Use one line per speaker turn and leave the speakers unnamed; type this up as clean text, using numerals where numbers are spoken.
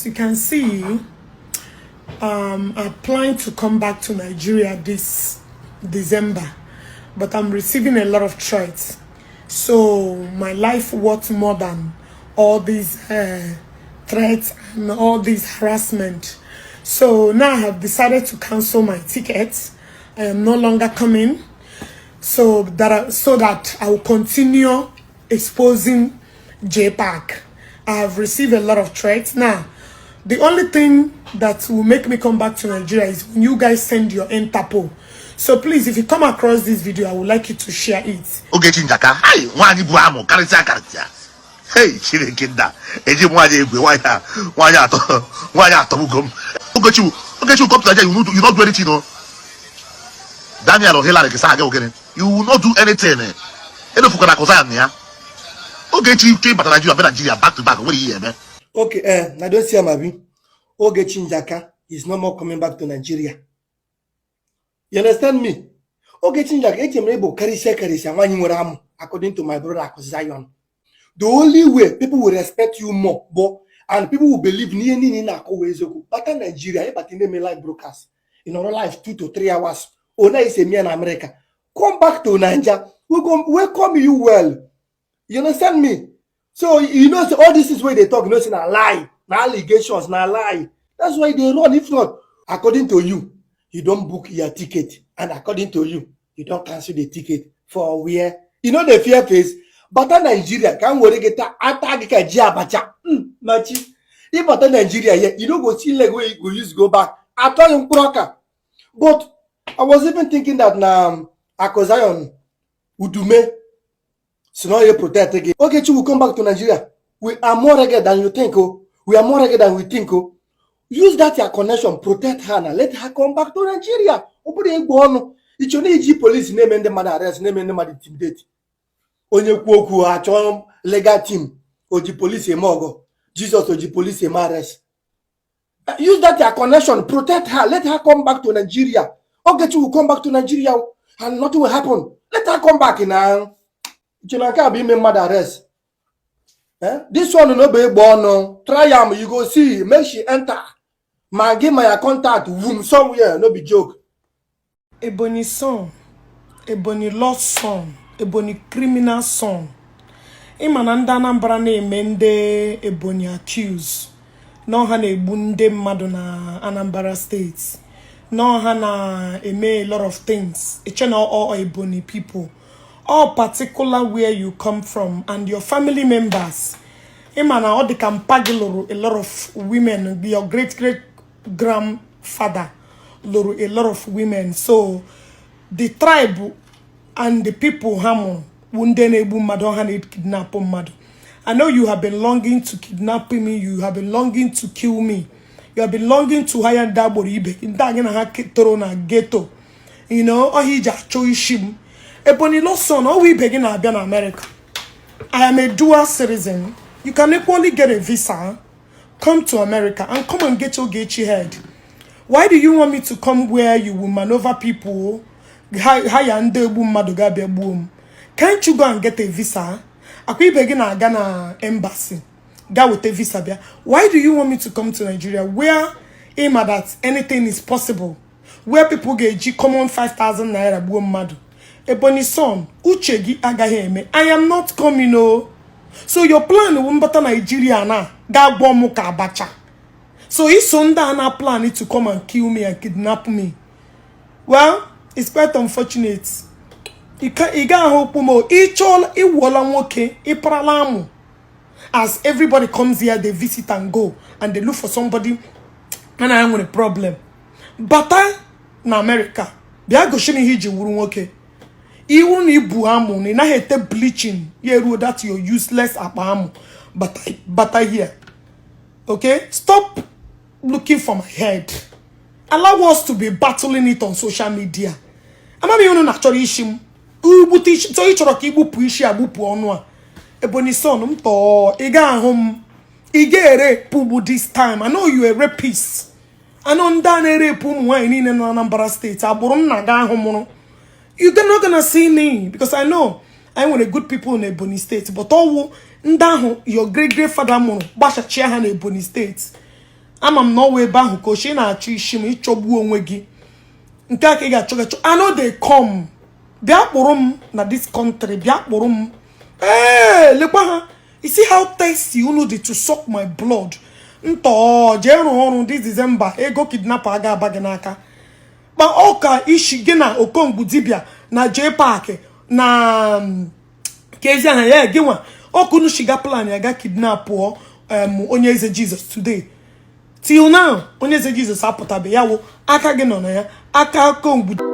As you can see, I plan to come back to Nigeria this December, but I'm receiving a lot of threats. So my life worth more than all these threats and all this harassment. So now I have decided to cancel my tickets. I am no longer coming so that I will continue exposing JPAC. I have received a lot of threats. Now, the only thing that will make me come back to Nigeria is when you guys send your Interpol. So please, if you come across this video, I would like you to share it.
Ogechi Njaka, hai, nwaanyị bụ amụ karịsịa karịsịa. Hei, Chineke nna, eji m nwaanyị egwe nwaanyị a, nwaanyị atọ, nwaanyị atọgbugo m. Ogechi, Ogechi will come to Nigeria, you will not do anything o. Daniel or Hillary kesa aga ogene, you will not do anything. Elofukwana akụza ya. Ogechi chọ ịbata Nigeria, bịa Nigeria back to back, nwere ihe eme.
Okay, na don see am abi. Ogechi Njaka is no more coming back to Nigeria. You understand me? Ogechi Njaka, eche m na ịbụ karịsịa karịsịa nwaanyị nwere amụ, according to my brother Akụ Zion. The only way people will respect you more bụ and people will believe n'ihe niile ị na-akọwa eziokwu. Bata Nigeria, ịbata na-eme live broadcast. Ị nọrọ live 2 to 3 hours. Ona esi eme ya na America. Come back to Naija. We go welcome you well. You understand me? So you know say all these things wey dey talk, you know say na lie, na allegations, na lie. That's why they run. If not, according to you, you don book your ticket, and according to you, you don cancel the ticket for where? You no dey fear face. Bata Nigeria, ka m were gị taa ata gị ka ji abacha. Machi. Ịbata Nigeria here, you no go see leg wey you go use go back. Atọ gị mkpụrụ ọka. But I was even thinking that na Akụ Zion Udume si na ọ ya protect gị. Ogechi will come back to Nigeria. We are more rugged than you think, oh. We are more rugged than we think, oh. Use that your connection, protect her na let her come back to Nigeria. Ọ bụrụ egwu ọnụ. Ịchọ na iji police na-eme ndị mmadụ arrest, na-eme ndị mmadụ intimidate. Onye kwuo okwu, ha chọọ legal team, o ji police eme ọgọ. Jesus o ji police eme arrest. Use that your connection, protect her, let her come back to Nigeria. Ogechi will come back to Nigeria and nothing will happen. Let her come back now. Iche na nke a bụ ime mmadụ arrest. Eh? This one no be egbe ọnụ. Try am, you go see. Make she enter. Ma gị ma ya contact wum somewhere, no be joke.
Ebonyi son, Ebonyi lost son, Ebonyi criminal son. Ịma na ndị Anambra na-eme ndị Ebonyi accuse na ọha na-egbu ndị mmadụ na Anambra State, na ọha na-eme a lot of things. Eche na all Ebonyi people, all particular where you come from and your family members. Ịma na ọ dị ka mpa gị lụrụ a lot of women, your great great grandfather lụrụ a lot of women, so the tribe and the people ha mụrụ bụ ndị na-egbu mmadụ, ha na-kidnap mmadụ. I know you have been longing to kidnap me, you have been longing to kill me, you have been longing to hire ndị agboro ibe ndị anyị na ha toro na ghetto, ọhịa iji achọ isi m. Ebonyi Lawson, ọwụ ibe gị na-abịa na America. I am a dual citizen. You can equally get a visa, come to America and come and get your Ogechi head. Why do you want me to come where you will maneuver people, hire ndị egbu mmadụ ga-abịa gbuo m? Can't you go and get a visa? Akwa ibe gị na-aga na embassy ga weta visa bịa. Why do you want me to come to Nigeria where ịma that anything is possible, where people ga-eji common 5000 naira gbuo mmadụ? Ebonyi son, uche gị agaghị eme. I am not coming o. So your plan wụ mbata Nigeria na ga-agwọ m ka abacha. So iso ndị a na plan to come and kill me and kidnap me. Well, it's quite unfortunate. Ị ga-ahụ okwu m o. Ị chọọla ịwụọla nwoke, ịparala amụ. As everybody comes here, they visit and go and they look for somebody and I nwere problem. Bata na America, bịa gosi m ihe iji wuru nwoke. Iwu na ibu amụ na ị naghị ete bleaching ya eruo that your useless akpa amụ. Bata, bata here. Okay, stop looking for my head. Allow us to be battling it on social media. Amaghị unu na-achọrọ isi m igbute isi so ị chọrọ ka igbupụ isi a, gbupụ ọnụ a. Ebonyi son m, tọọ ị ga-ahụ m, ị ga-erepụ gbu this time. I know you a rapist. I know ndị a na-erepụ ụmụ nwaanyị niile nọ na Anambra State, agbụrụ nna gị ahụ mụrụ. You not gonna see me because I know I nwere good people in Ebonyi State, but ọwụ ndị ahụ your great great father mụrụ gbachachia ha na Ebonyi State. Ama m na ọwa ebe ahụ ka ochi na-achọ isi m ịchọgbu onwe gị. Nke a ka ị ga-achọ gachọ. I no dey come. Bịa kpụrụ m na this country, bịa kpụrụ m. Ee, lekwa ha. You see how thirsty unu dị to suck my blood. Ntọọ jee rụọ ọrụ this December, ego kidnapper aga aba gị n'aka. Kpa ọka isi gị na Okongwu dibịa na J Park na ka ezi aha ya gị nwa ọkụ shiga plan ya ga kidnap pụọ Onye Eze Jesus. Today till now, Onye Eze Jesus apụtabe ya wụ aka gị nọ na ya, aka Okongwu.